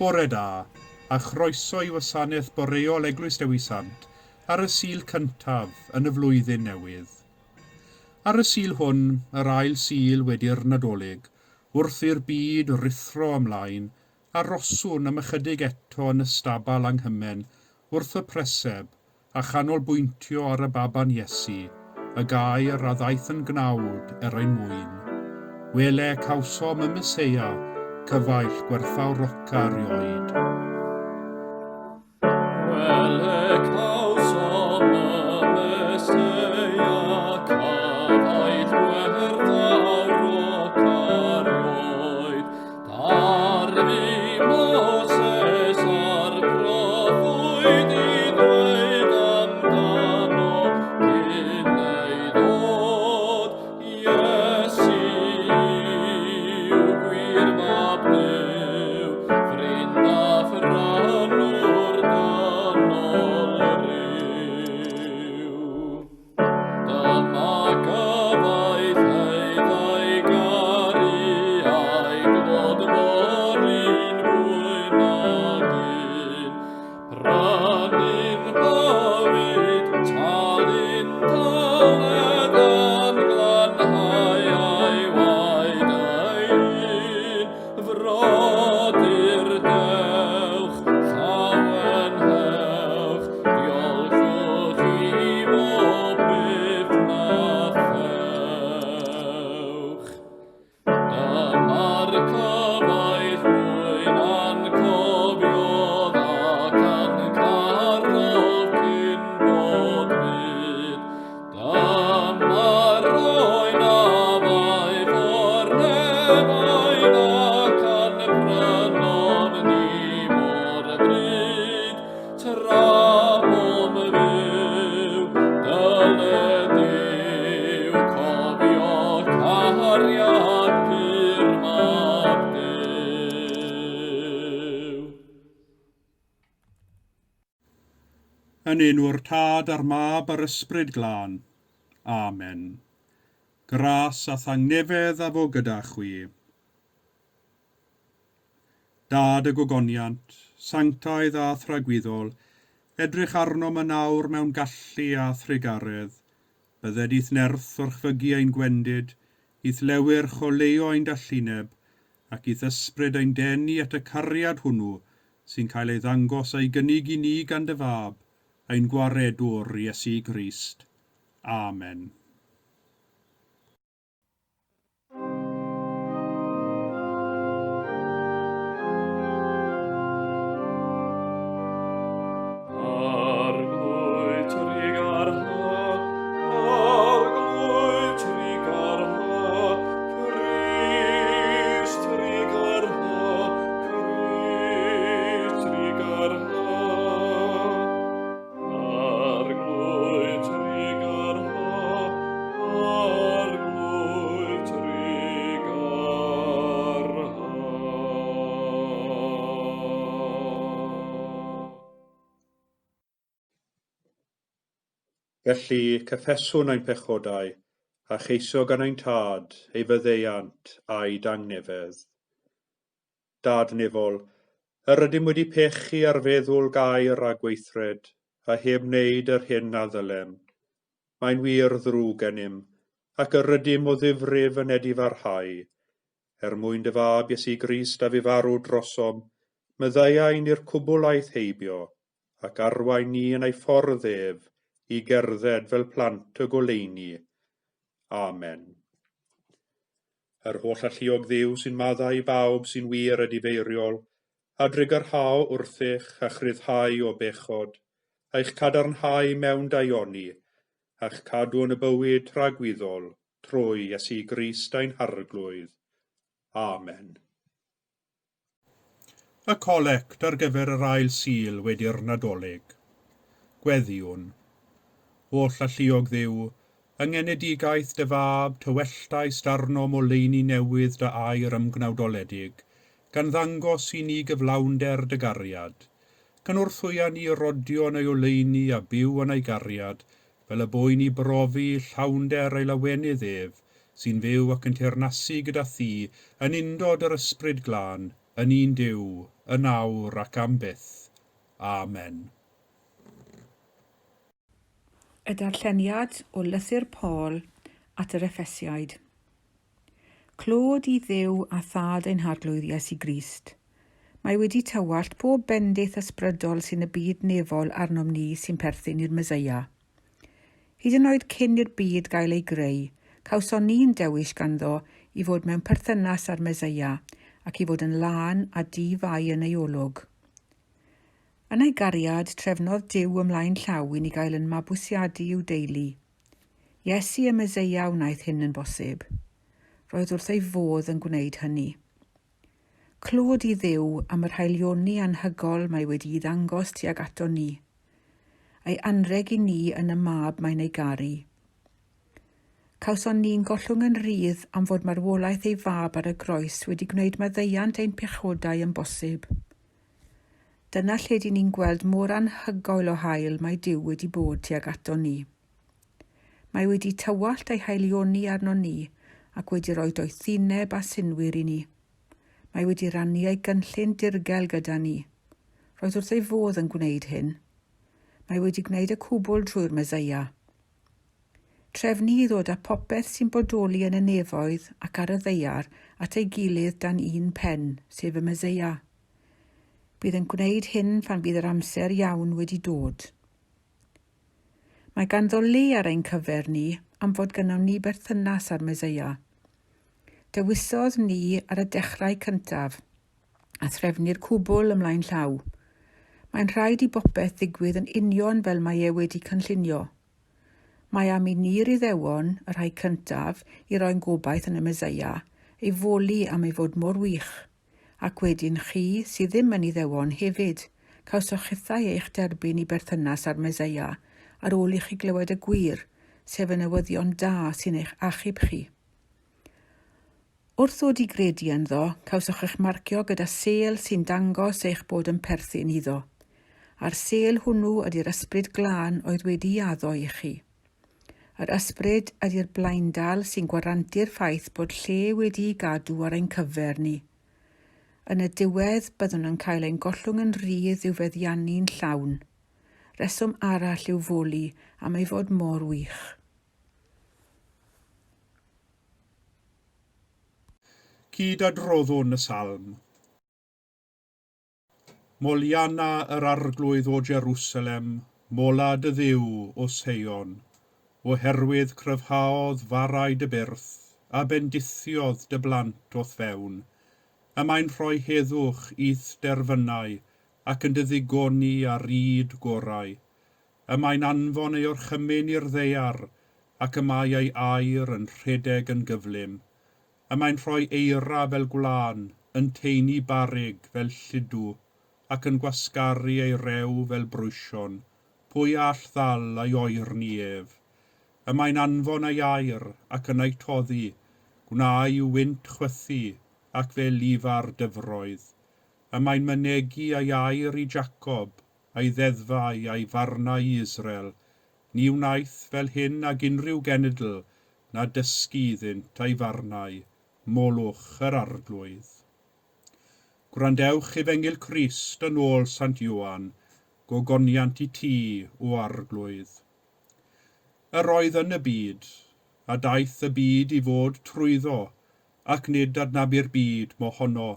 Bore da, a chroeso i wasanaeth boreol Eglwys Dewi Sant ar y Sul cyntaf yn y flwyddyn newydd. Ar y Sul hwn, yr ail Sul wedi'r Nadolig, wrth i'r byd ruthro ymlaen, aroswn am ychydig eto yn y stabal anghymen wrth y preseb a chanolbwyntio ar y baban Iesu, y gair a ddaeth yn gnawd er ein mwyn. Wele, cawsom y Meseia, cyfaill gwerthfawroca erioed. Wele, cawsom y Meseia, cyfaill gwerthfawroca erioed. Darfu Moses a'r proffwyd i ddweud amdano cyn ei ddod, Iesu yw gwir Fab Duw, ffrind a phrynwr dynol ryw. Dyma gyfaill ei ddau garu a'i glod mor un fwy nag un. Prynu'n bywyd, talu'n dyled yn glanhau a'i waed ei hun. Frodyr dewch, llawenhewch, diolchwch i bob beth na thewch. Dyma'r cyfaill mwyn a'n cofiodd ac a'n carodd cyn bod byd. Dyma'r oen a ddaeth o'r nefoedd ac a'n prynodd ni mor ddrud. Tra bom fyw, dyled yw cofio cariad pur Mab Duw. Yn enw'r Tad a'r Mab a'r Ysbryd Glân. Amen. Gras a thangnefedd a fo gyda chwi. Dad y gogoniant, sanctaidd a thragwyddol, edrych arnom yn awr mewn gallu a thrugaredd. Bydded i'th nerth orchfygu ein gwendid, i'th lewyrch oleuo ein dallineb, ac i'th ysbryd ein denu at y cariad hwnnw sy'n cael ei ddangos a'i gynnig i ni gan dy Fab, ein Gwaredwr, Iesu Grist. Amen. Arglwydd trugarha, Arglwydd trugarha, Crist trugarha, Crist trugarha. Arglwydd trugarha, Arglwydd trugarha. Felly, cyffeswn ein pechodau, a cheisio gan ein Tad ei faddeuant a'i dangnefedd. Dad nefol, yr ydym wedi pechu ar feddwl gair a gweithred, a heb wneud yr hyn a ddylem. Mae'n wir ddrwg gennym, ac yr ydym o ddifrif yn edifarhau. Er mwyn dy Fab Iesu Grist a fu farw drosom, maddeuai ni'r cwbl aeth heibio, ac arwain ni yn ei ffordd ef i gerdded fel plant y goleuni. Amen. Yr holl alluog Dduw sy'n maddau i bawb sy'n wir edifeiriol, a drugarhao wrthych a chryfhau o bechod, a'ch cadarnhau mewn daioni, a'ch cadw yn y bywyd tragwyddol, trwy Iesu Grist ein Harglwydd. Amen. Y colect ar gyfer yr ail Sul wedi'r Nadolig. Gweddïwn. Holl alluog Dduw, yng ngenedigaeth dy Fab, tywelltaist arnom oleuni newydd dy air ymgnawdoledig, gan ddangos i ni gyflawnder dy gariad. Cynorthwya ni rodio yn ei oleuni a byw yn ei gariad, fel y bo i ni brofi llawnder ei lawenydd ef, sy'n fyw ac yn teyrnasu gyda thi yn undod yr Ysbryd Glân, yn un Duw, yn awr ac am byth. Amen. Y darlleniad o Lythyr Paul at yr Effesiaid. Clod i Dduw a Thad ein Harglwydd Iesu Grist. Mae wedi tywallt pob bendith ysbrydol sy'n y byd nefol arnom ni sy'n perthyn i'r Meseia. Hyd yn oed cyn i'r byd gael ei greu, cawson ni'n dewis ganddo i fod mewn perthynas â'r Meseia ac i fod yn lân a di-fai yn ei olwg. Yn ei gariad, trefnodd Duw ymlaen llaw i ni gael yn mabwysiadu i'w deulu. Iesu y Meseia wnaeth hyn yn bosib. Roedd wrth ei fodd yn gwneud hynny. Clod i Dduw am yr haelioni anhygol mae wedi'i ddangos tuag ato ni. Ei anrheg i ni yn y mab mae'n ei garu. Cawson ni'n gollwng yn rhydd am fod marwolaeth ei fab ar y groes wedi gwneud maddeuant ein pechodau yn bosib. Dyna lle dyn ni'n gweld mor anhygoel o hael mae Duw wedi bod tuag ato ni. Mae wedi tywallt ei haelioni arno ni ac wedi rhoi doethineb a synnwyr i ni. Mae wedi rannu ei gynllun dirgel gyda ni. Roedd wrth ei fodd yn gwneud hyn. Mae wedi gwneud y cwbl trwy'r Meseia. Trefnu i ddod â popeth sy'n bodoli yn y nefoedd ac ar y ddaear at ei gilydd dan un pen, sef y Meseia. Bydd yn gwneud hyn pan fydd yr amser iawn wedi dod. Mae ganddo le ar ein cyfer ni am fod gynnon ni berthynas â'r Meseia. Dewisodd ni ar y dechrau cyntaf a threfnu'r cwbl ymlaen llaw. Mae'n rhaid i bopeth ddigwydd yn union fel mae e wedi cynllunio. Mae am i ni'r Iddewon, y rhai cyntaf, i roi'n gobaith yn y Meseia, ei foli am ei fod mor wych. Ac wedyn chi, sydd ddim yn Iddewon, hefyd, cawsoch chithau eich derbyn i berthynas â'r Meseia, ar ôl i chi glywed y gwir, sef y newyddion da sy'n eich achub chi. Wrth ddod i gredu ynddo, cawsoch eich marcio gyda sêl sy'n dangos eich bod yn perthyn iddo. A'r sêl hwnnw ydy'r Ysbryd Glân oedd wedi'i addo i chi. Yr Ysbryd ydy'r blaendal sy'n gwarantu'r ffaith bod lle wedi'i gadw ar ein cyfer ni. Yn y diwedd, byddwn yn cael ein gollwng yn rhydd i'w feddiannu'n llawn. Rheswm arall i'w foli am ei fod mor wych. Cyd-adroddwn y salm. Molianna yr Arglwydd o Jerusalem, mola dy Dduw o Seion, oherwydd cryfhaodd farau dy byrth, a bendithiodd dy blant o'th fewn. Y mae'n rhoi heddwch i'th derfynau, ac yn dy ddigoni â'r ryd gorau. Y mae'n anfon ei orchymyn i'r ddaear, ac y mae ei air yn rhedeg yn gyflym. Y mae'n rhoi eira fel gwlân, yn taenu barrug fel lludw, ac yn gwasgaru ei rew fel brwysion, pwy all ddal ei oerni ef? Y mae'n anfon ei air, ac yn ei toddi, gwna i'w wynt chwythu, ac fe lifa'r dyfroedd. Y mae'n mynegi ei air i Jacob, a'i ddeddfau a'i farnau i Israel, ni wnaeth fel hyn ag unrhyw genedl na dysgu iddynt a'i farnau, molwch yr Arglwydd. Gwrandewch Efengyl Crist yn ôl Sant Ioan, gogoniant i ti, o Arglwydd. Yr oedd yn y byd, a daeth y byd i fod trwyddo, ac nid adnabu'r byd mohono.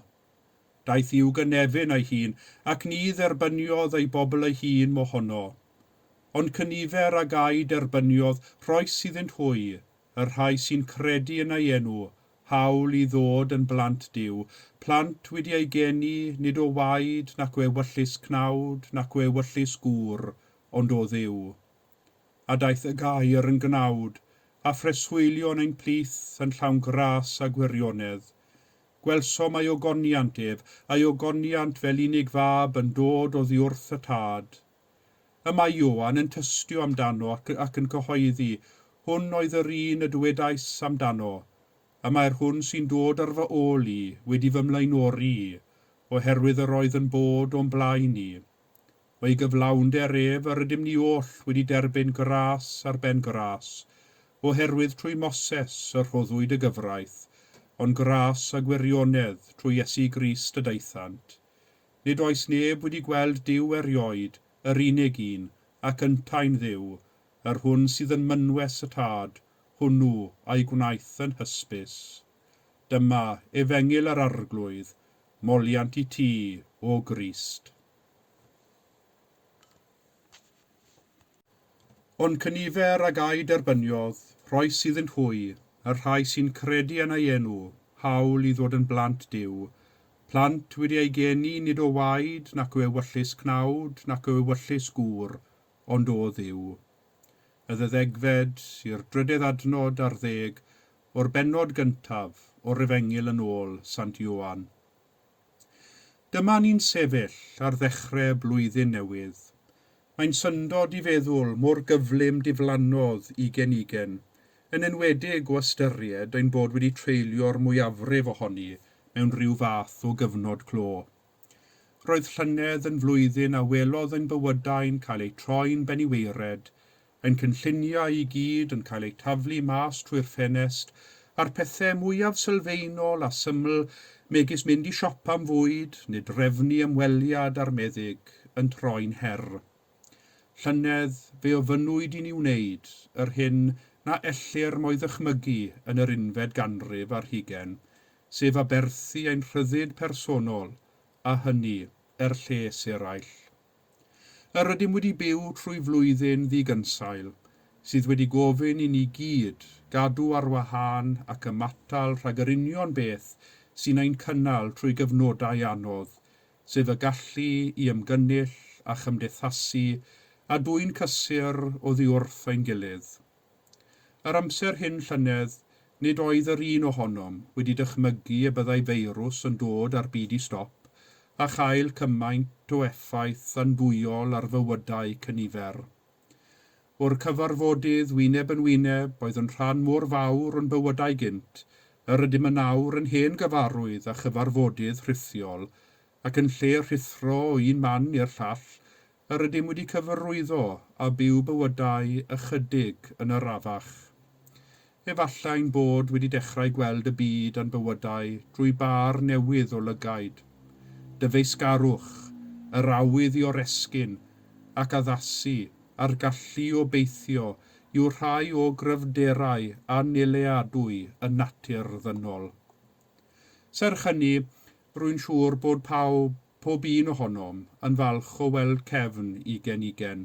Daeth i'w gynefin ei hun, ac ni dderbyniodd ei bobl ei hun mohono. Ond cynifer ag a'i derbyniodd, rhoes iddynt hwy, y rhai sy'n credu yn ei enw, hawl i ddod yn blant Duw, plant wedi eu geni nid o waed nac o ewyllys cnawd nac o ewyllys gŵr, ond o Dduw. A daeth y gair yn gnawd, a phreswylio yn ein plith yn llawn gras a gwirionedd. Gwelsom ei ogoniant ef, ei ogoniant fel unig fab yn dod oddi wrth y Tad. Y mae Ioan yn tystio amdano ac, ac yn cyhoeddi, Hwn oedd yr un y dywedais amdano, y mae'r hwn sy'n dod ar fy ôl i wedi fy mlaenori i, oherwydd yr oedd yn bod o'm blaen i. O'i gyflawnder ef yr ydym ni oll wedi derbyn gras ar ben gras, oherwydd trwy Moses y rhoddwyd y gyfraith, Ond gras a gwirionedd trwy Iesu Grist y daethant. Nid oes neb wedi gweld Duw erioed, yr unig un, ac yntau'n Dduw, yr hwn sydd yn mynwes y Tad, hwnnw a'i gwnaeth yn hysbys. Dyma Efengyl yr Arglwydd, moliant i ti, o Grist. Ond cynifer ag a'i derbyniodd, rhoes iddynt hwy, y rhai sy'n credu yn ei enw, hawl i ddod yn blant Duw, plant wedi eu geni nid o waed nac o ewyllys cnawd nac o ewyllys gŵr, ond o Dduw. Y ddeuddegfed i'r drydedd adnod ar ddeg o'r bennod gyntaf o'r Efengyl yn ôl Sant Ioan. Dyma ni'n sefyll ar ddechrau blwyddyn newydd. Mae'n syndod i feddwl mor gyflym diflannodd ugain ugain, yn enwedig o ystyried ein bod wedi treulio'r mwyafrif ohoni mewn rhyw fath o gyfnod clo. Roedd llynedd yn flwyddyn a welodd ein bywydau'n cael eu troi'n beniweired, ein cynlluniau i gyd yn cael eu taflu mas trwy'r ffenest, a'r pethau mwyaf sylfaenol a syml, megis mynd i siop am fwyd neu drefnu ymweliad â'r meddyg, yn troi'n her. Llynedd, fe ofynnwyd i ni wneud yr hyn na ellir mo'i ddychmygu yn yr unfed ganrif ar hugain, sef aberthu ein rhyddid personol, a hynny er lles eraill. Yr ydym wedi byw trwy flwyddyn ddigynsail, sydd wedi gofyn i ni gyd gadw ar wahân ac ymatal rhag yr union beth sy'n ein cynnal trwy gyfnodau anodd, sef y gallu i ymgynnull a chymdeithasu a dwyn cysur oddi wrth ein gilydd. Yr amser hyn llynedd, nid oedd yr un ohonom wedi dychmygu y byddai feirws yn dod â'r byd i stop a chael cymaint o effaith andwyol ar fywydau cynifer. O'r cyfarfodydd wyneb yn wyneb oedd yn rhan mor fawr o'n bywydau gynt, yr ydym yn awr yn hen gyfarwydd â chyfarfodydd rhithiol, ac yn lle rhuthro o un man i'r llall, Yr ydym wedi cyfarwyddo â byw bywydau ychydig yn arafach. Efallai'n bod wedi dechrau gweld y byd a'n bywydau drwy bâr newydd o lygaid. Dyfeisgarwch, yr awydd i oresgyn ac addasu a'r gallu i obeithio yw rhai o gryfderau annileadwy y natur ddynol. Serch hynny, rwy'n siŵr bod pawb, pob un ohonom, yn falch o weld cefn ugain ugain.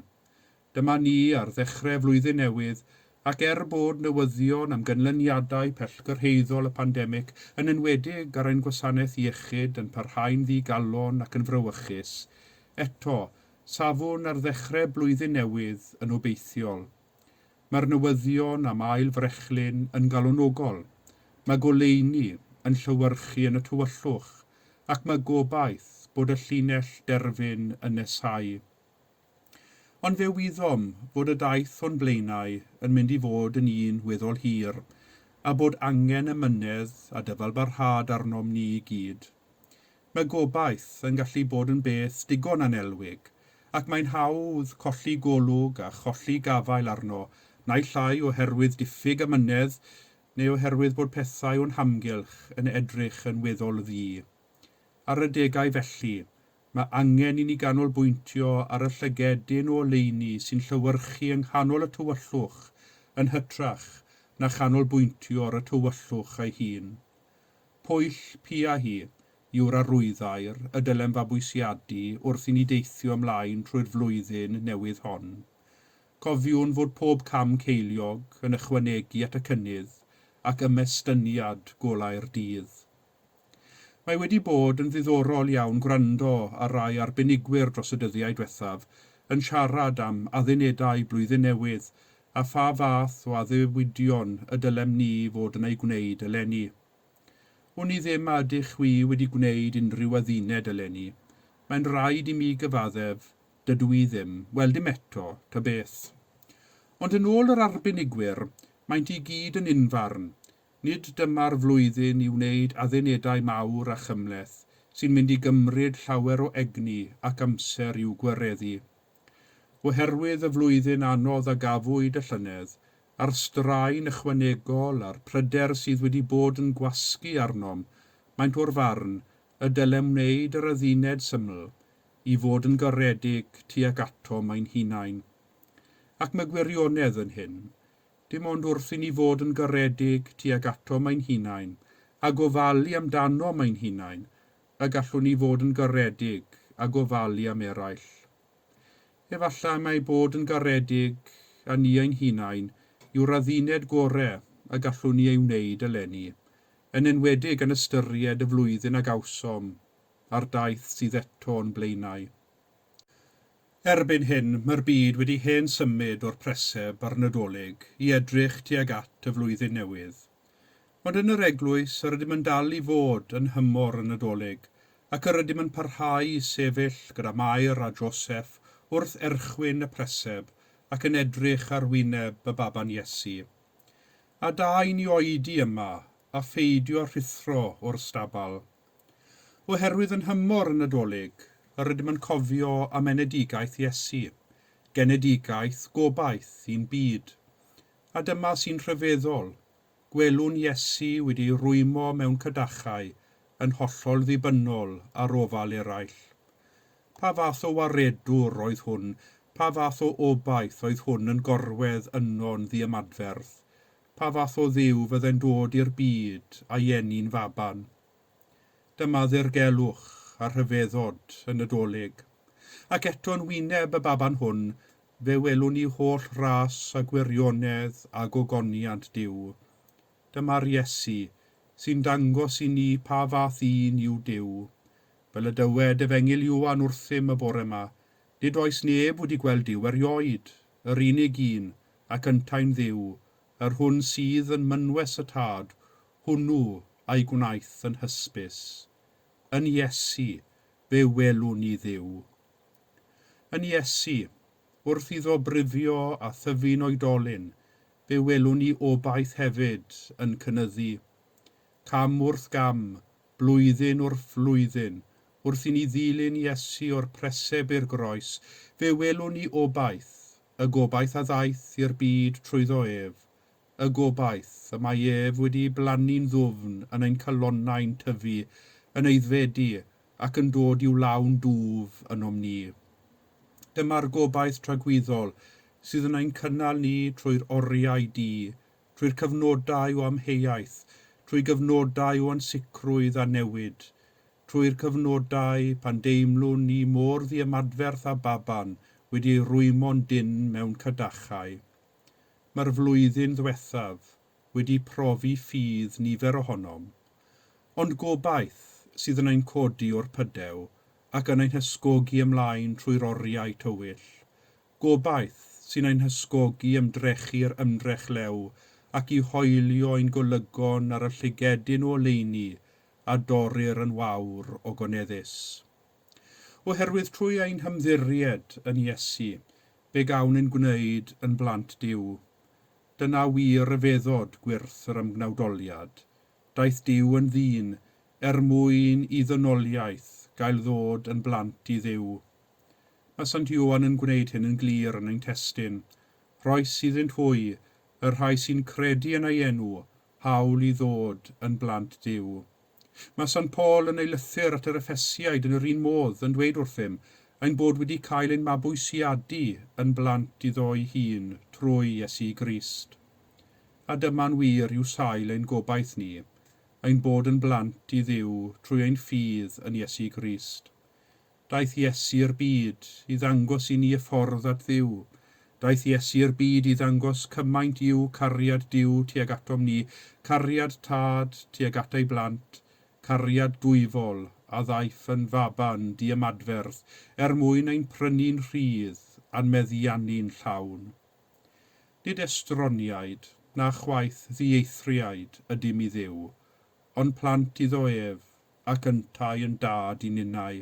Dyma ni ar ddechrau flwyddyn newydd, ac er bod newyddion am gynlyniadau pellgyrhaeddol y pandemig, yn enwedig ar ein gwasanaeth iechyd, yn parhau'n ddi-galon ac yn frawychus, eto, safwn ar ddechrau blwyddyn newydd yn obeithiol. Mae'r newyddion am ail frechlyn yn galonogol. Mae goleuni yn llewyrchu yn y tywyllwch, ac mae gobaith bod y llinell derfyn yn nesáu. Ond fe wyddom fod y daith o'n blaenau yn mynd i fod yn un weddol hir, a bod angen amynedd a dyfalbarhad arnom ni i gyd. Mae gobaith yn gallu bod yn beth digon annelwig, ac mae'n hawdd colli golwg a cholli gafael arno, naill ai oherwydd diffyg amynedd neu oherwydd bod pethau o'n hamgylch yn edrych yn weddol ddu. Ar adegau felly, mae angen i ni ganolbwyntio ar y llygedyn o oleuni sy'n llewyrchu yng nghanol y tywyllwch yn hytrach na chanolbwyntio ar y tywyllwch ei hun. Pwyll pia hi yw'r arwyddair y dylem fabwysiadu wrth i ni deithio ymlaen trwy'r flwyddyn newydd hon. Cofiwn fod pob cam ceiliog yn ychwanegu at y cynnydd ac ymestyniad golau'r dydd. Mae wedi bod yn ddiddorol iawn gwrando ar rai arbenigwyr dros y dyddiau diwethaf yn siarad am addunedau Blwyddyn Newydd a pha fath o addewidion y dylem ni fod yn eu gwneud eleni. Wn i ddim a ydych chwi wedi gwneud unrhyw adduned eleni. Mae'n rhaid i mi gyfaddef, dydw i ddim, wel dim eto, ta beth. Ond yn ôl yr arbenigwyr, maent i gyd yn unfarn, nid dyma'r flwyddyn i wneud addunedau mawr a chymhleth sy'n mynd i gymryd llawer o egni ac amser i'w gwireddu. Oherwydd y flwyddyn anodd a gafwyd y llynedd, A'r straen ychwanegol a'r pryder sydd wedi bod yn gwasgu arnom, maent o'r farn y dylem wneud yr adduned syml i fod yn garedig tuag atom ein hunain. Ac mae gwirionedd yn hyn. Dim ond wrth i ni fod yn garedig tuag atom ein hunain a gofalu amdanom ein hunain y gallwn ni fod yn garedig a gofalu am eraill. Efallai mai bod yn garedig â ni ein hunain yw'r adduned gorau y gallwn ni ei wneud eleni, yn enwedig yn ystyried y flwyddyn a gawsom a'r daith sydd eto o'n blaenau. Erbyn hyn, mae'r byd wedi hen symud o'r preseb a'r Nadolig i edrych tuag at y flwyddyn newydd. Ond yn yr eglwys, yr ydym yn dal i fod yn nhymor y Nadolig, ac yr ydym yn parhau i sefyll gyda Mair a Joseff wrth erchwyn y preseb ac yn edrych ar wyneb y baban Iesu. A da i ni oedi yma a pheidio rhuthro o'r stabal. Oherwydd yn nhymor y Nadolig, yr ydym yn cofio am enedigaeth Iesu, genedigaeth gobaith i'n byd. A dyma sy'n rhyfeddol, gwelwn Iesu wedi ei rwymo mewn cadachau yn hollol ddibynnol ar ofal eraill. Pa fath o waredwr oedd hwn, pa fath o obaith oedd hwn yn gorwedd yno'n ddiymadferth? Pa fath o Dduw fydde'n dod i'r byd a'i eni'n faban? Dyma ddirgelwch a rhyfeddod y Nadolig. Ac eto yn wyneb y baban hwn, fe welwn ni holl ras a gwirionedd a gogoniant Duw. Dyma'r Iesu, sy'n dangos i ni pa fath un yw Duw. Fel y dywed Efengyl Ioan wrthym y bore 'ma, nid oes neb wedi gweld Duw erioed, yr unig un, ac yntau'n Dduw, yr hwn sydd yn mynwes y Tad, hwnnw a'i gwnaeth yn hysbys. Yn Iesu, fe welwn ni Dduw. Yn Iesu, wrth iddo brifio a thyfu'n oedolyn, fe welwn ni obaith hefyd yn cynyddu. Cam wrth gam, blwyddyn wrth flwyddyn, wrth i ni ddilyn Iesu o'r preseb i'r groes, fe welwn ni obaith, y gobaith a ddaeth i'r byd trwyddo ef, y gobaith y mae ef wedi'i blannu'n ddwfn yn ein calonnau'n tyfu, yn aeddfedu ac yn dod i'w lawn dwf ynom ni. Dyma'r gobaith tragwyddol sydd yn ein cynnal ni trwy'r oriau du, trwy'r cyfnodau o amheuaeth, trwy gyfnodau o ansicrwydd a newid, trwy'r cyfnodau pan deimlwn ni mor ddiymadferth â baban wedi ei rwymo'n dynn mewn cadachau. Mae'r flwyddyn ddwethaf wedi profi ffydd nifer ohonom. Ond gobaith sydd yn ein codi o'r pydew ac yn ein hysgogi ymlaen trwy'r oriau tywyll. Gobaith sy'n ein hysgogi ymdrechu'r ymdrech lew ac i hoelio ein golygon ar y llygedyn o oleuni a dorrir yn wawr ogoneddus. Oherwydd trwy ein hymddiried yn Iesu, fe gawn ein gwneud yn blant Duw. Dyna wir ryfeddod gwyrth yr ymgnawdoliad. Daeth Duw yn ddyn, er mwyn i ddynoliaeth gael ddod yn blant i Dduw. Mae Sant Ioan yn gwneud hyn yn glir yn ein testun. Rhoes iddynt hwy, y rhai sy'n credu yn ei enw, hawl i ddod yn blant Duw. Mae Sant Paul yn ei lythyr at yr Effesiaid yn yr un modd yn dweud wrthym ein bod wedi cael ein mabwysiadu yn blant iddo'i hun trwy Iesu Grist. A dyma'n wir yw sail ein gobaith ni, ein bod yn blant i Dduw trwy ein ffydd yn Iesu Grist. Daeth Iesu i'r byd i ddangos i ni y ffordd at Dduw. Daeth Iesu i'r byd i ddangos cymaint yw cariad Duw tuag atom ni, cariad Tad tuag at ei blant, cariad dwyfol a ddaeth yn faban diymadferth er mwyn ein prynu'n rhydd a'n meddiannu'n llawn. Nid estroniaid, na chwaith ddieithriaid ydym i Dduw, ond plant iddo ef, ac yntau yn dad i ninnau.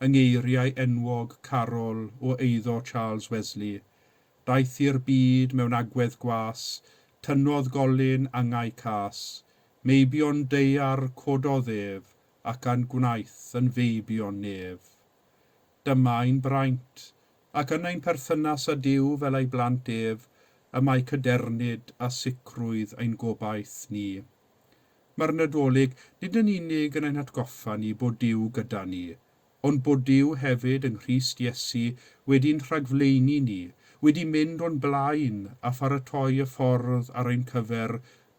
Yng ngeiriau enwog carol o eiddo Charles Wesley, daeth i'r byd mewn agwedd gwas, tynnodd golyn angau cas, meibion daear cododd ef, ac a'n gwnaeth yn feibion nef. Dyma ein braint, ac yn ein perthynas â Duw fel ei blant ef, y mae cadernid a sicrwydd ein gobaith ni. Mae'r Nadolig nid yn unig yn ein hatgoffa ni bod Duw gyda ni, ond bod Duw hefyd yng Nghrist Iesu wedi'n rhagflaenu ni, wedi mynd o'n blaen a pharatoi y ffordd ar ein cyfer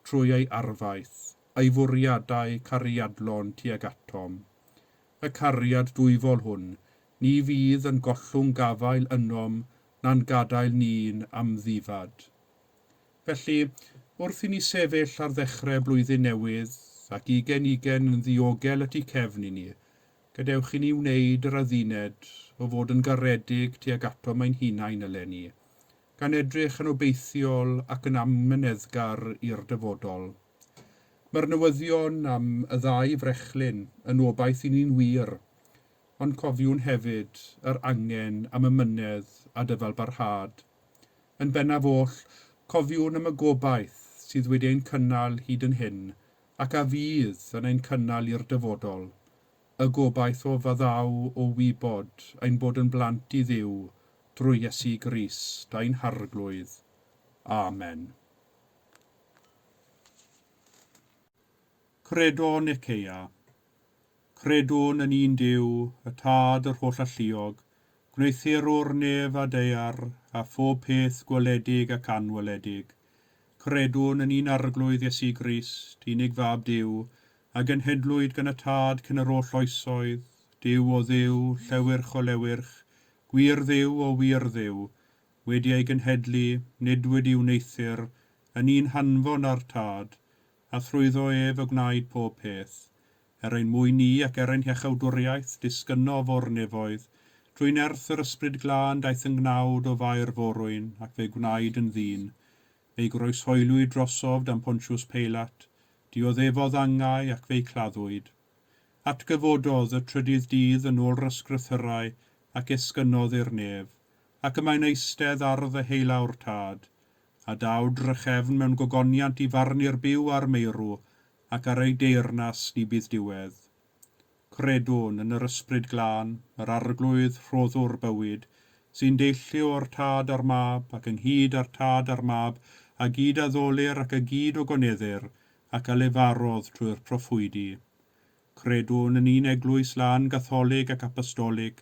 trwy ei arfaeth, a'i fwriadau cariadlon tuag atom. Y cariad dwyfol hwn, ni fydd yn gollwng gafael ynom na'n gadael ni'n amddifad. Felly, wrth i ni sefyll ar ddechrau blwyddyn newydd ac ugain ugain yn ddiogel y tu cefn i ni, gadewch i ni wneud yr adduned o fod yn garedig tuag atom ein hunain eleni, gan edrych yn obeithiol ac yn amyneddgar i'r dyfodol. Mae'r newyddion am y ddau frechlyn yn obaith i ni'n wir, ond cofiwn hefyd yr angen am amynedd a dyfalbarhad. Yn bennaf oll, cofiwn am y gobaith sydd wedi ein cynnal hyd yn hyn ac a fydd yn ein cynnal i'r dyfodol, y gobaith o faddau o wybod ein bod yn blant i Dduw drwy Iesu Grist ein Harglwydd. Amen. Credo Nicaea. Credwn yn un Duw, y Tad yr Hollalluog, gwneuthurwr nef a daear, a phob peth gweledig ac anweledig. Credwn yn un Arglwydd Iesu Grist, unig Fab Duw, a genhedlwyd gan y Tad cyn yr oll oesoedd, Duw o Dduw, llewyrch o lewyrch, gwir Dduw o wir Dduw, wedi ei genhedlu, nid wedi wneuthur, yn un hanfon â'r Tad, a thrwyddo ef y gwnaed pob peth. Er ein mwyn ni ac er ein hiachawdwriaeth, disgynnof o'r nefoedd. Trwy nerth yr Ysbryd Glân daeth yn gnawd o Fair Forwyn, ac fe gwnaed yn ddyn. Fe'i groeshoeliwyd drosof dan Pontius Peilat, dioddefodd angau ac fe'i claddwyd. Atgyfododd y trydydd dydd yn ôl yr Ysgrythyrau ac esgynnodd i'r nef, ac y mae'n eistedd ar ddeheulaw'r Tad. A daw drachefn mewn gogoniant i farnu'r byw a'r meirw, ac ar ei deyrnas ni bydd diwedd. Credwn yn yr Ysbryd Glân, yr Arglwydd rhoddwr bywyd, sy'n deillio o'r Tad a'r Mab, ac ynghyd â'r Tad a'r Mab, a gyd addolir ac a gyd ogoneddir, ac a lefarodd trwy'r proffwydi. Credwn yn un Eglwys lân Gatholig ac Apostolig,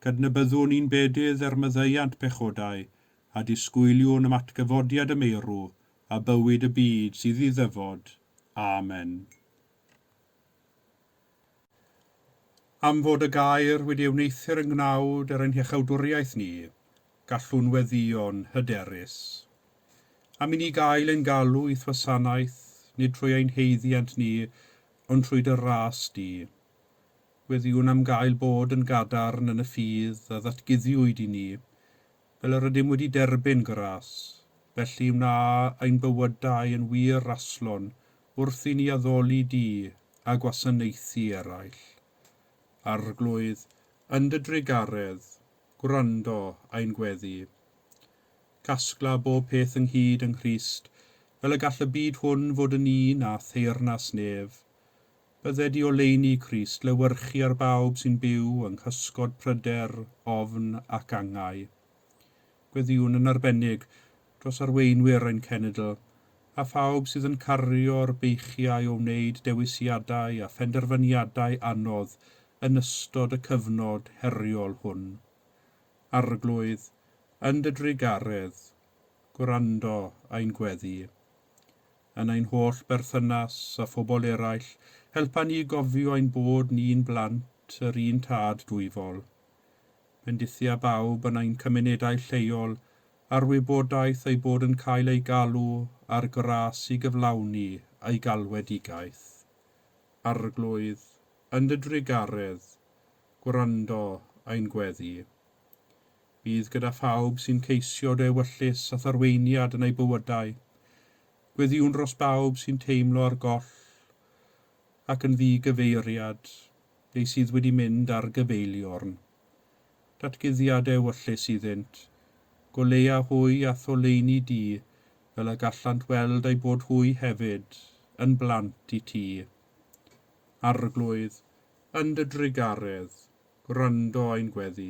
cydnabyddwn un bedydd er maddeuant pechodau, a disgwyliwn am atgyfodiad y meirw, a bywyd y byd sydd i ddyfod. Amen. Am fod y gair wedi ei wneuthur yn gnawd er ein hiachawdwriaeth ni, gallwn weddïo'n hyderus. Am i ni gael ein galw i'th wasanaeth, nid trwy ein haeddiant ni, ond trwy dy ras di. Gweddïwn am gael bod yn gadarn yn y ffydd a ddatguddiwyd i ni, Fel yr ydym wedi derbyn gras, felly wna ein bywydau yn wir raslon wrth i ni addoli di a gwasanaethu eraill. Arglwydd, yn dy drugaredd, gwrando ein gweddi. Casgla bob peth ynghyd yng Nghrist, fel y gall y byd hwn fod yn un â theyrnas nef. Bydded i oleuni Crist lewyrchu ar bawb sy'n byw yng nghysgod pryder, ofn ac angau. Gweddïwn yn arbennig dros arweinwyr ein cenedl, a phawb sydd yn cario'r beichiau o wneud dewisiadau a phenderfyniadau anodd yn ystod y cyfnod heriol hwn. Arglwydd, yn dy drugaredd, gwrando ein gweddi. Yn ein holl berthynas â phobl eraill, helpa ni gofio ein bod ni'n blant yr un Tad dwyfol. Bendithia bawb yn ein cymunedau lleol a'r wybodaeth eu bod yn cael eu galw ar gras i gyflawni eu galwedigaeth. Arglwydd, yn dy drugaredd, gwrando ein gweddi. Bydd gyda phawb sy'n ceisio dy ewyllys a'th arweiniad yn eu bywydau. Gweddïwn dros bawb sy'n teimlo ar goll ac yn ddi-gyfeiriad, neu sydd wedi mynd ar gyfeiliorn. Datguddia dy ewyllys iddynt. Goleua hwy a'th oleuni di, fel y gallant weld eu bod hwy hefyd yn blant i ti. Arglwydd, yn dy drugaredd, gwrando ein gweddi.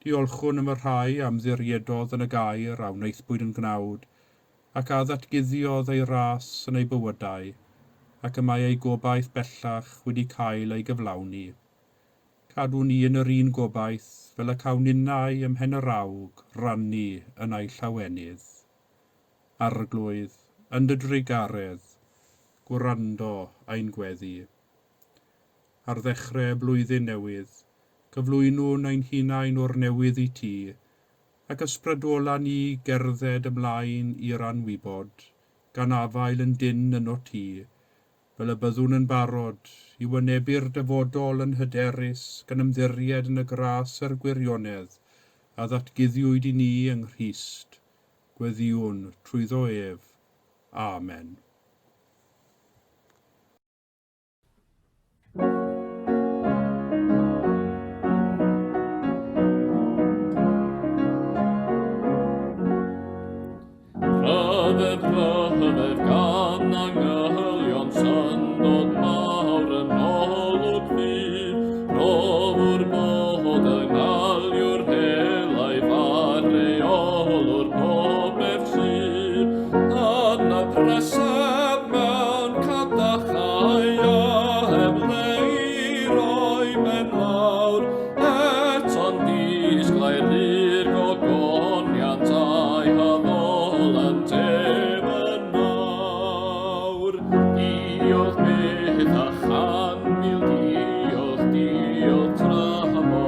Diolchwn am y rhai a ymddiriedodd yn y gair a wnaethpwyd yn gnawd, ac a ddatguddiodd ei ras yn eu bywydau, ac y mae eu gobaith bellach wedi cael ei gyflawni. Cadw ni yn yr un gobaith, fel y cawn ninnau ym mhen yr awg rannu yn ei llawenydd. Arglwydd, yn dy drugaredd, gwrando ein gweddi. Ar ddechrau blwyddyn newydd, cyflwynwn ein hunain o'r newydd i ti, ac ysbrydola ni gerdded ymlaen i'r anwybod, gan afael yn dynn yno ti, fel y byddwn yn barod i wynebu'r dyfodol yn hyderus gan ymddiried yn y gras a'r gwirionedd a ddatguddiwyd i ni yng Nghrist. Gweddïwn trwyddo ef. Amen. Rhyfedd, rhyfedd gan angylion syndod mawr yn olwg fydd, Rhofwr bod yn aliwr helaeth a rheolwr pob beth sydd. Yn y preseb mewn cadachau a heb le i roi ben lawr, eto'n disglair i'r gogoniant a'i haddol yn tef yn awr. Diolch byth a chanmil, diolch, diolch tra bo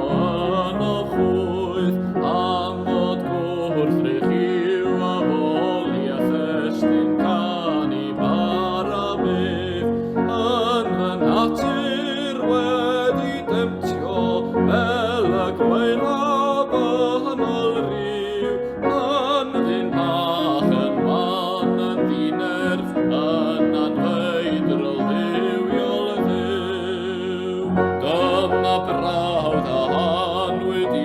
yno chwyth, am fod gwrthrych i'w addoli a thestun canu bara byth. Yn fy natur wedi demtio, fel y gwaelaf yn ôl rhyw, yn ddyn bach, yn wan, yn ddinerth, yn anfeidrol dduwiol Dduw. Dyma brawd a anwyd i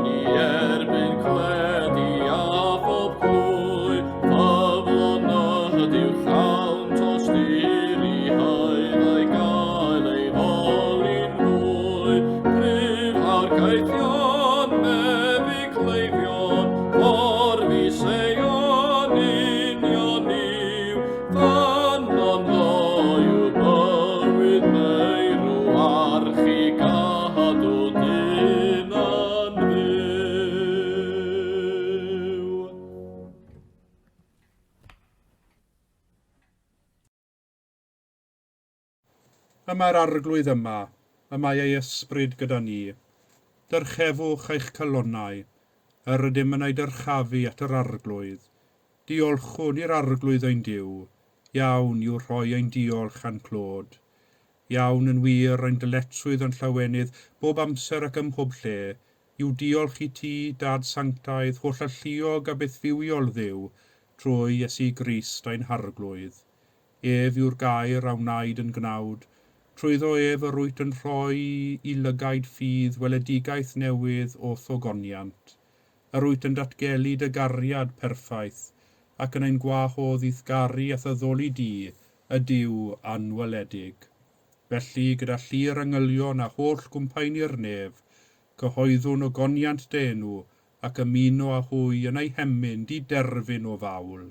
ni erbyn cledi a phob clwy, ffyddlon ydyw llawn tosturi haidd a'i gael ei foli'n fwy. Pryfhau'r caethion, mefy cleifion, ffordd i Seion union yw, ffynnon loyw bywyd meirw arch i gadw dyn yn fyw. Y mae'r Arglwydd yma, y mae ei ysbryd gyda ni. Dyrchefwch eich calonnau, yr ydym yn ei dyrchafu at yr Arglwydd. Diolchwn i'r Arglwydd ein Duw, iawn yw rhoi ein diolch a'n clod. Iawn yn wir ein dyletswydd a'n llawenydd, bob amser ac ym mhob lle, yw diolch i ti, Dad sanctaidd, hollalluog a bythfywiol Dduw, trwy Iesu Grist ein Harglwydd. Ef yw'r gair a wnaed yn gnawd, trwyddo ef yr wyt yn rhoi i lygaid ffydd weledigaeth newydd o'th ogoniant. Yr wyt yn datgelu dy gariad perffaith, ac yn ein gwahodd i'th garu a'th addoli di, y Duw anweledig. Felly, gyda llu'r angylion a holl gwmpaeni'r nef, cyhoeddwn ogoniant dy enw, ac ymuno â hwy yn eu hemyn diderfyn o fawl.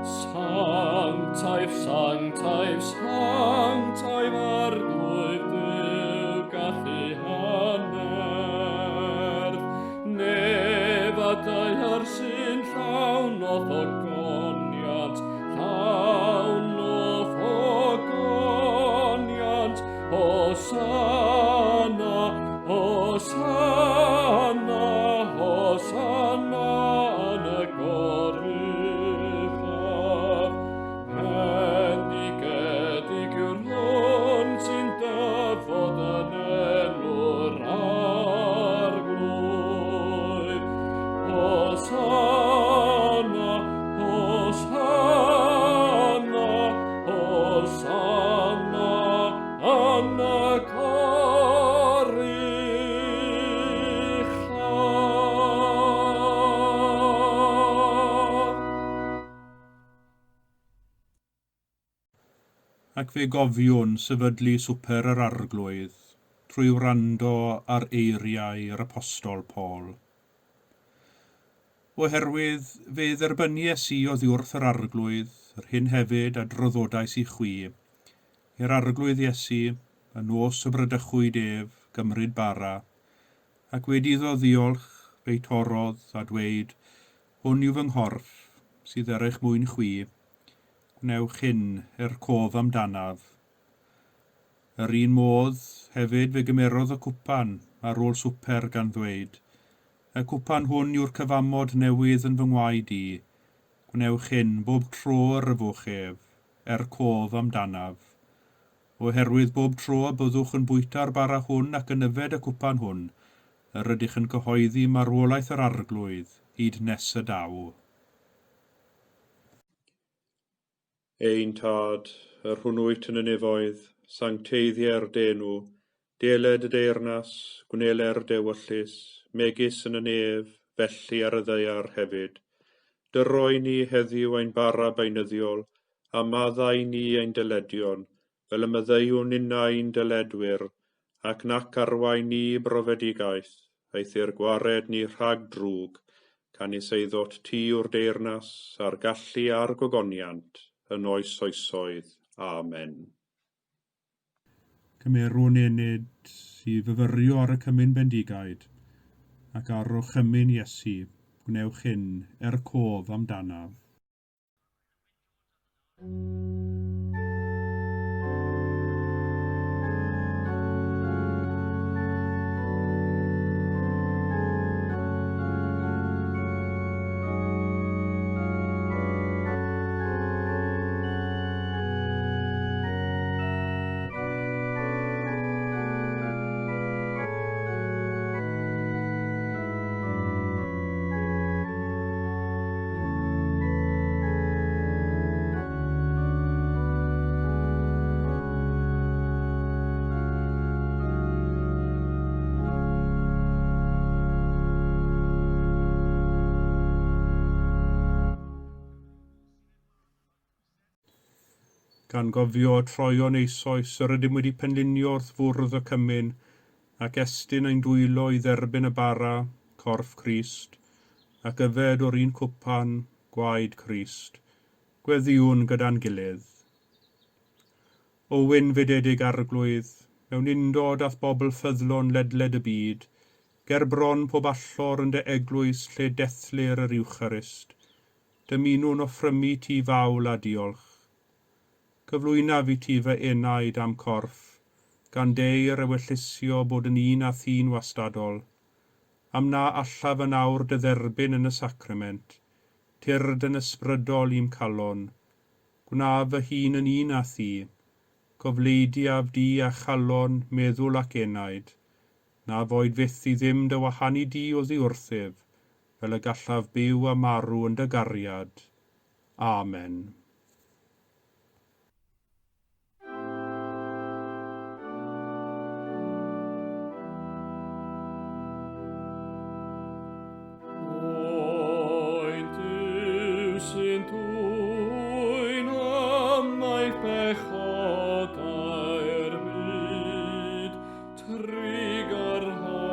Sanctaidd, sanctaidd, sanctaidd Arglwydd Duw gallu hannerth. Nef a daear sy'n llawn o'th ogoniant, llawn o'th ogoniant. Hosanna, Hosanna, Hosanna yn y goruchaf. Bendigedig yw'r hwn sy'n Ac fe gofiwn sefydlu Swper yr Arglwydd trwy wrando ar eiriau yr Apostol Paul. Oherwydd fe dderbynies i oddiwrth yr Arglwydd yr hyn hefyd a draddodais i chwi, i'r Arglwydd Iesu, y nos y bradychwyd ef, gymryd bara, ac wedi iddo ddiolch, fe'i torrodd, a dweud, Hwn yw fy nghorff, sydd er eich mwyn chwi. Gwnewch hyn er cof amdanaf. Yr un modd, hefyd, fe gymerodd y cwpan ar ôl swper gan ddweud, Y cwpan hwn yw'r cyfamod newydd yn fy ngwaed i. Gwnewch hyn bob tro yr yfwch ef, er cof amdanaf. Oherwydd bob tro y byddwch yn bwyta'r bara hwn ac yn yfed y cwpan hwn, yr ydych yn cyhoeddi marwolaeth yr Arglwydd hyd nes y daw. Ein Tad, yr hwn wyt yn y nefoedd, sancteiddier dy enw, deled y deyrnas, gwneler dy ewyllys, megis yn y nef, felly ar y ddaear hefyd. Dyro i ni heddiw ein bara beunyddiol, a maddau i ni ein dyledion, fel y maddeuwn ninnau i'n dyledwyr, ac nac arwain ni i brofedigaeth, eithr gwared ni rhag drwg, canys eiddot ti yw'r deyrnas, a'r gallu a'r gogoniant, yn oes oesoedd. Amen. Cymerwn ennyd i fyfyrio ar y cymun bendigaid, ac ar orchymyn Iesu, gwnewch hyn er cof amdanaf. Gan gofio troeon eisoes yr ydym wedi penlinio wrth fwrdd y cymun, ac estyn ein dwylo i dderbyn y bara, corff Crist, ac yfed o'r un cwpan, gwaed Crist, gweddïwn gyda'n gilydd. O wynfydedig Arglwydd, mewn undod â'th bobl ffyddlon ledled y byd, ger bron pob allor yn dy eglwys lle dethlir yr Iwcharist, dymunwn offrymu ti fawl a diolch. Cyflwynaf i ti fy enaid a'm corff, gan deir ewyllysio bod yn un â thi'n wastadol. Am na allaf yn awr dy dderbyn yn y sacrament, tyrd yn ysbrydol i'm calon. Gwnaf fy hun yn un â thi. Cofleidiaf di â chalon, meddwl ac enaid. Na foed fyth i ddim dy wahanu di oddi wrthyf, fel y gallaf byw a marw yn dy gariad. Amen. Oen Duw sy'n dwyn ymaith pechodau'r byd, trugarha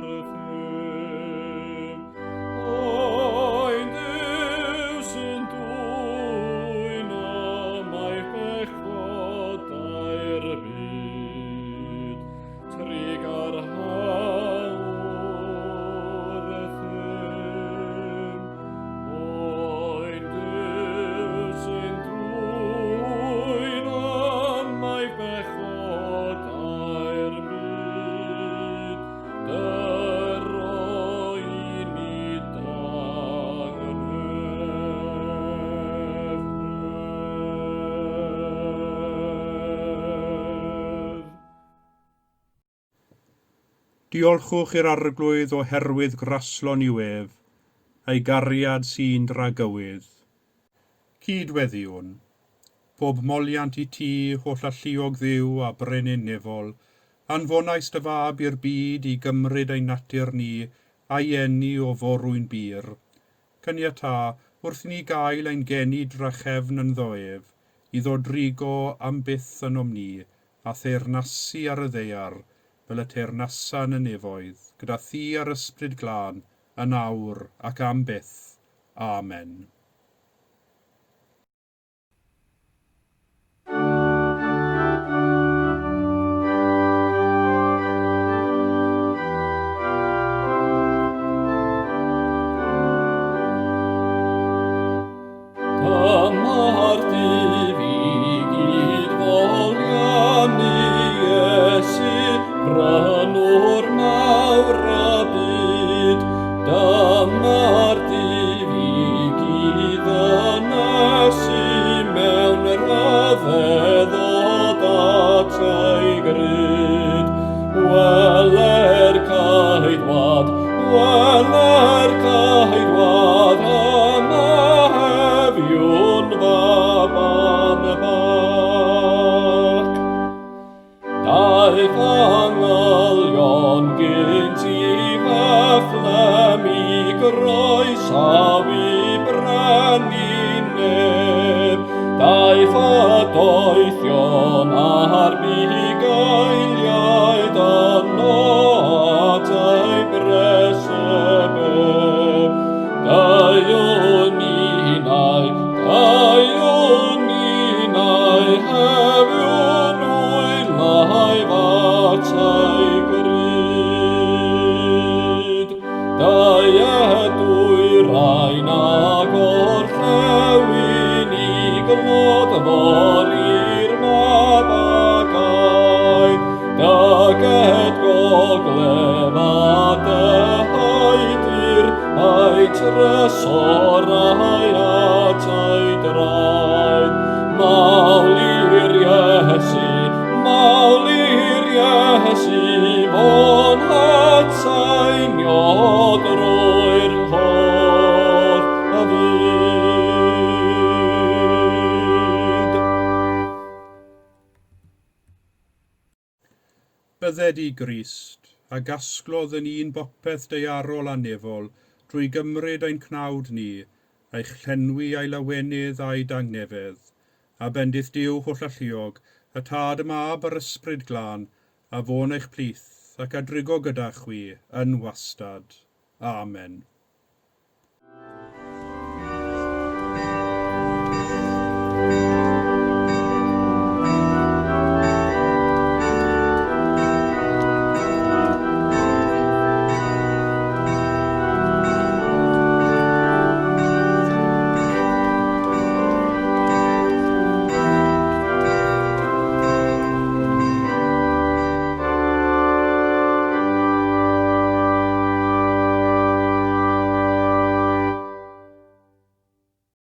wrthym. Oen Duw sy'n dwyn ymaith pechodau'r byd, trugarha wrthym. Oen Duw sy'n dwyn ymaith pechodau'r byd, dyro i ni dangnefedd. Diolchwch i'r Arglwydd oherwydd graslon yw ef, a'i gariad sy'n dragywydd. Cyd-weddïwn. Pob moliant i ti, holl alluog Dduw a Brenin nefol, anfonais dy fab i'r byd i gymryd ein natur ni a'i eni o forwyn bur. Caniatâ, wrth i ni gael ein geni drachefn ynddo ef, iddo drigo am byth ynom ni, a theyrnasu ar y ddaear, fel y teyrnasa yn y nefoedd, gyda thi a'r Ysbryd Glân, yn awr ac am byth. Amen. Dyma'r dydd i gyd foliannu Iesu, Prynwr mawr y byd. Dyma'r dydd i gyd ddynesu mewn rhyfeddod at ei gryd. Wele'r Ceidwad, wele'r Ceidwad, yma heddiw'n faban bach. Daeth angylion gynt i Fethlem i groesawu brenin nef. Daeth y doethion a'r bugeiliaid yno at ei breseb ef. Deuwn ninnau, deuwn ninnau, heddiw'n wylaif at ei gryd. Deued dwyrain a gorllewin i glodfori'r mab a gaed. Dyged gogledd a deheudir a'i trysorau at ei draed. Mawl i'r Iesu, mawl i'r Iesu, fo'n hatseinio drwy'r holl fyd. Bydded i Grist, a gasglodd yn un bopeth daearol a nefol, drwy gymryd ein cnawd ni, eich llenwi a'i lawenydd a'i dangnefedd, a bendith Duw hollalluog, y Tad, y Mab a'r Ysbryd Glân, a fo'n eich plith, ac a drigo gyda chwi yn wastad. Amen.